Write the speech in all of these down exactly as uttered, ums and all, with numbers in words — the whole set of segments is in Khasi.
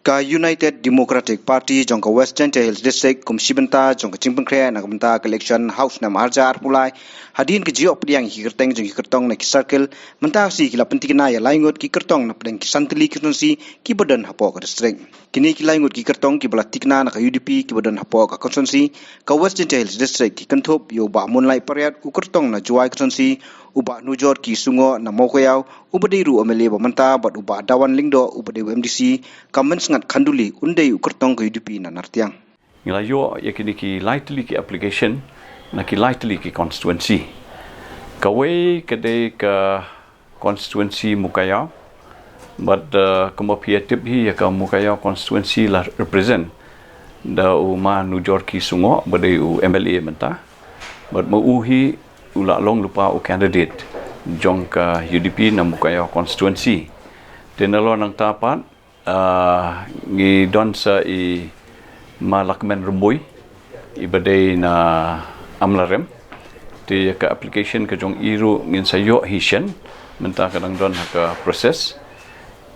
Ka United Democratic Party jong ka West Jaintia Hills District kum shi bynta jong ka jingpynkhreh na ka bynta ka election ha u snem arhajar arphew lai, hadien ka jingïoh pdiang ïa ki kyrteng jong ki kyrtong na ki circle, mynta ka sngi ki la pynthikna ïa lai ngut ki kyrtong na pdeng ki san tylli ki constituency kiba don hapoh ka district. Kine ki lai ngut ki kyrtong kiba la thikna na ka U D P kiba don hapoh ka constituency ka West Jaintia Hills District ki kynthup ïa u Bah Moonlight Pariat, u kyrtong na Jowai constituency, u Bah Nujorki Sungoh na Mowkaiaw, uba dei ruh u M L A ba mynta, bad u Bah Dawan Lyngdoh, uba dei u M D C ka Mynsngat Khanduli, un dei u kyrtong ka U D P na Nartiang. Ngi la ïoh ïa kine ki lai tylli ki application na ki lai tylli ki constituency. Kawei ka dei ka constituency Mowkaiaw, bad, uh, kumba phi ïa tip hi, ïa ka Mowkaiaw constituency la represent da u Ma Nujorki Sungoh ba dei u M L A mynta. Bad ma u hi u la long lypa u candidate jong ka U D P na Mowkaiaw constituency. Te nalor nangta pat, ah, ngi don sa i Ma Lakmen Rymbui, iba dei na Amlarem. Te ïa ka application ka jong i ruh ngin sa ïoh hi shen, mynta ka dang don ha ka process.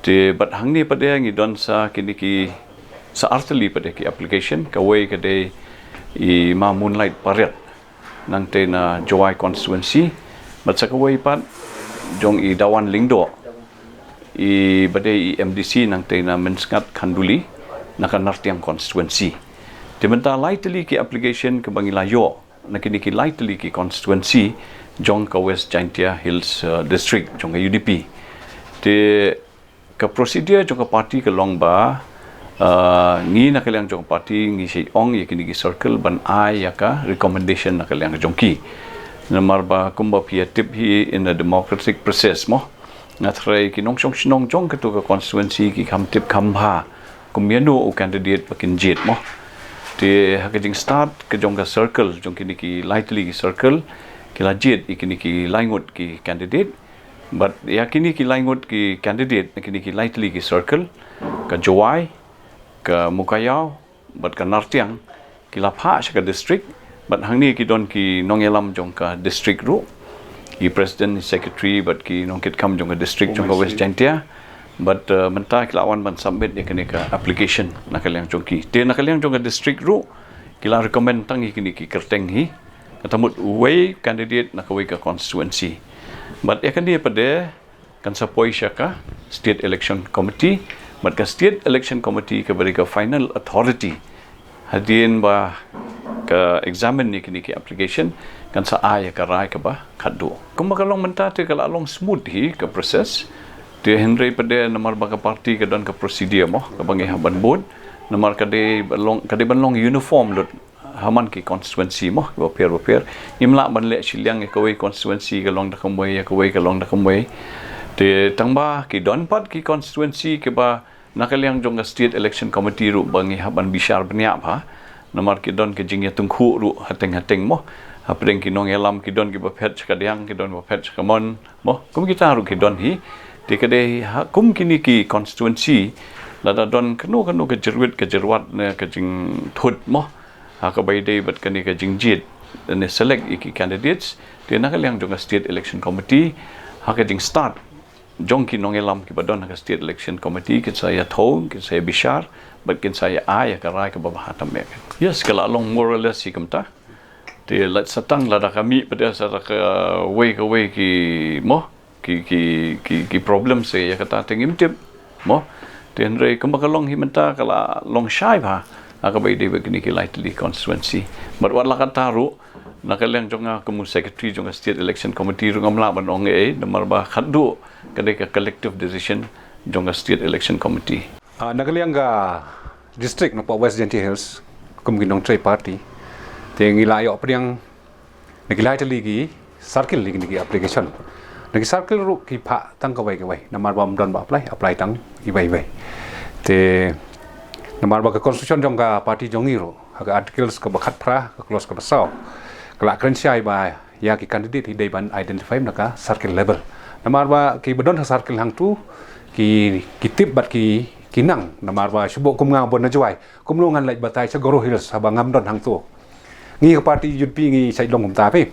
Te bad hangne pat de ngi don sa kine ki, sa artylli pat de ki application, kawei ka dei i Ma Moonlight Pariat nangta na Jowai constituency, bad sa kawei pat jong i Dawan Lyngdoh, iba dei i M D C nangta na Mynsngat Khanduli na ka Nartiang constituency. Te mynta lai tylli ki application kiba ngi la ïoh na kine ki lai tylli ki constituency jong ka West Jaintia Hills, uh, District jong ka U D P. Te ka procedure jong ka party ka long ba, uh, ngi na ka liang jong ka party ngi sa ong ïa kine ki circle ban ai ïa ka recommendation na ka liang jong ki. Namar ba kumba phi ïa tip hi, in a democratic process mo, nga tharai ki nongshong shnong jong katu ka constituency ki kham tip kham bha kum ïano u candidate ba kin jied mo. Te ha ka jingstart ka jong ka circle, jong kine ki lai tylli ki circle, ki la jied ïa kine ki lai ngut ki candidate. Bad ïa kine ki lai ngut ki candidate na kine ki lai tylli ki circle, ka Jowai, ka Mowkaiaw bad ka Nartiang, ki la phah sha ka district. Bad hangne ki don ki nongïalam jong ka district ruh, ki president, secretary bad ki nongkitkam jong ka district jong ka West Jaintia. Bad, uh, mynta ki la wan ban submit ïa kane ka application na ka liang jong ki. Te na ka liang jong ka district ruh ki la recommend tang ïa kine ki kyrteng hi, kata mut uwei candidate na kawei ka constituency. Bad ïa kane pat de kan sa poi sha ka State Election Committee, bad ka State Election Committee kaba dei ka final authority hadien ba ka examine ïa kine ki application, kan sa ai ïa ka rai kaba khatduh. Kumba ka long mynta te ka la long smooth hi ka process. Te hynrei pat de namar ba ka party ka don ka procedure mo, kaba ngi hap ban bud, namar ka dei ban long, ka dei ban long uniform lut ha man ki constituency mo, kiba pher ba pher. Ngim lah ban leh shiliang ïa kawei constituency ka long da kumwei, ïa kawei ka long da kumwei. Te tang ba ki don pat ki constituency kiba na ka liang jong ka State Election Committee ruh ba ngi hap ban bishar bniah bha. Namar ki don ka jingïatyngkhuh ruh hateng hateng mo. Hapdeng ki nongïalam ki don kiba phet sha ka diang, ki don ba phet sha ka mon mo. Kum kita ruh ki don hi. Te ka dei ha kum kine ki constituency, lada don kano kano ka jyrwit ka jyrwat ne ka jingthut mo, ha kaba ïadei bad kane ka jingjied ne select ïa ki candidates, te na ka liang jong ka State Election Committee, ha ka jingstart jong ki nongïalam kiba don ha ka State Election Committee, kin sa ïathuh, kin sa ïabishar, bad kin sa ïa ai ïa ka rai kaba bha tam eh. Yes, ka la long more or less hi kumta. Te lait sa tang lada ka mih pat de sa da kawei kawei ki mo, ki, ki, ki, ki problem sa ïa kata te ngim tip mo. Te hynrei kumba ka long hi mynta ka la long shai bha ha kaba ïadei bad kine ki lai tylli constituency. Bad wat la kata ruh, na ka liang jong nga kum u secretary jong ka State Election Committee ruh ngam lah ban ong ei, namar ba khatduh ka dei ka collective decision jong ka State Election Committee. Ah, na ka liang ka district na poh West Jaintia Hills, kum ki nongtrei party, te ngi la ïoh pdiang na ki lai tylli ki circle ïa kine ki application. Na ki circle ruh ki phah tang kawei kawei, namar ba ym don ba apply, apply tang iwei iwei. Te namar ba ka constitution jong ka party jong ngi ruh, ha ka articles kaba khatphra, ka clause kaba saw, ka la kren shai ba ïa ki candidate hi dei ban identify na ka circle level. Namar ba kiba don ha circle hangtu ki, ki tip bad ki, ki nang, namar ba shu bok kum nga ba na Jowai, kumno ngan leit batai sha Garo Hills haba ngam don hangtu. Ngi ka party U D P ngi shait long kumta phi.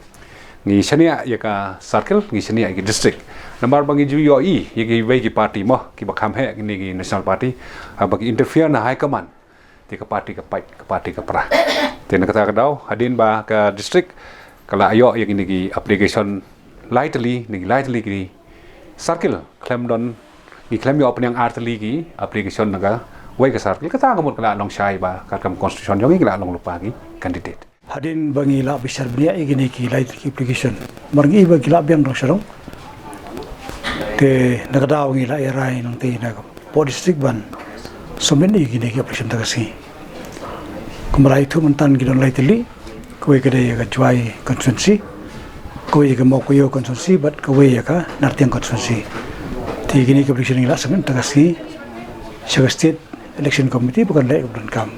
Ngi shaniah ïa ka circle, ngi shaniah ïa ka district. Namar ba ngi ju ïohi ïa kiwei ki party mo, kiba kham heh kine ki national party, haba ki interfere na high command, te ka party ka pait, ka party ka pra. Te na kata ka daw, hadien ba ka district ka la ïoh ïa kine ki application lai tylli, ne ki lai tylli ki circle, khlem don, ngi khlem ïoh pynïang ar tylli ki application na kawei ka circle, kata ka mut ka la long shai ba katkam constitution jong ngi ka la long lypa ki candidate. Hadien ba ngi la bishar bniah ïa kine ki lai tylli ki application, namar ngi ba ki la biang dong sha dong. Te na ka daw ngi la ïarai nangta na ka pdeng district ban submit ïa kine ki application mynta ka sngi. Kumba la ïathuh mynta, ki don lai tylli, kawei ka dei ïa ka Jowai constituency, kawei ïa ka Mawkyrwat constituency, bad kawei ïa ka Nartiang constituency. Te kine ki application ngi la submit mynta ka sngi sha ka State Election Committee ba kan leh ïa ka ba donkam.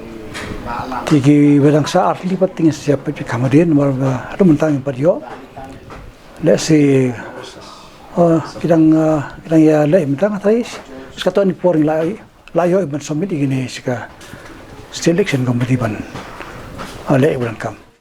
Te kiba dang sah ar tylli pat te ngin sa peit kham hadien, namar ba haduh mynta ngim pat ïoh. Lehse, uh, ki dang, uh, ki dang ïa leh mynta, nga tharai sa katto katne por ngi la, la ïoh ban submit ïa kine sha ka State Election Committee ban, uh, leh ïa ka ba donkam.